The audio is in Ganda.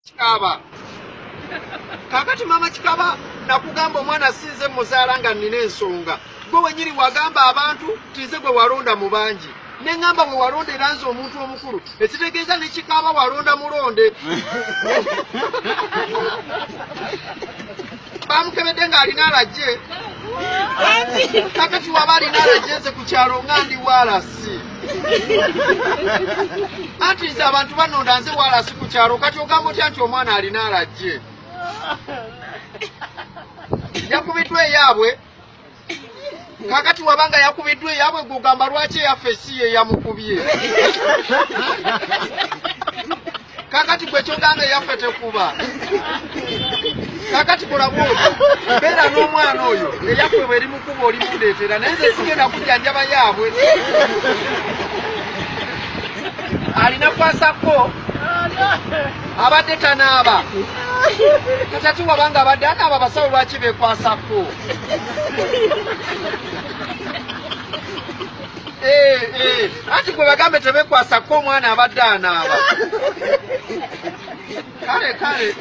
Kikaaba. Kakati mama Kikaba nakugamba omwana sinze muzaala nga nina ensonga. Gwe wenyini wagamba abantu tinze gwe walonda mu bangi. Ne ngamba we walonda era nze omuntu omukulu. Ekitegeeza ne Kikaaba walonda mulonde. Bamukebedde ng'alina alajje. Kakati waba alina alajje nze ku kyalo nga ndi waalasi. Anti nze abantu banonda nze walasi ku kyalo kati ogamba otya nti omwana alina alajje yakubiddwa eyaabwe kakati wabanga yakubiddwa eyaabwe gugamba lwaki eyaffe si ye yamukubye kakati gwe kyogamba eyaffe tekuba kakati kola bwotyo beera n'omwana oyo eyaffe bweri mukuba oli mundeetera naye nze sigenda kujjanjaba yaabwe alina kwasako abadde tanaaba kati ati wabanga abadde anaaba abasawo lwaki bekwasako eh, eh. Anti gwe bagambe tebekwasako omwana abadde anaaba kale kale.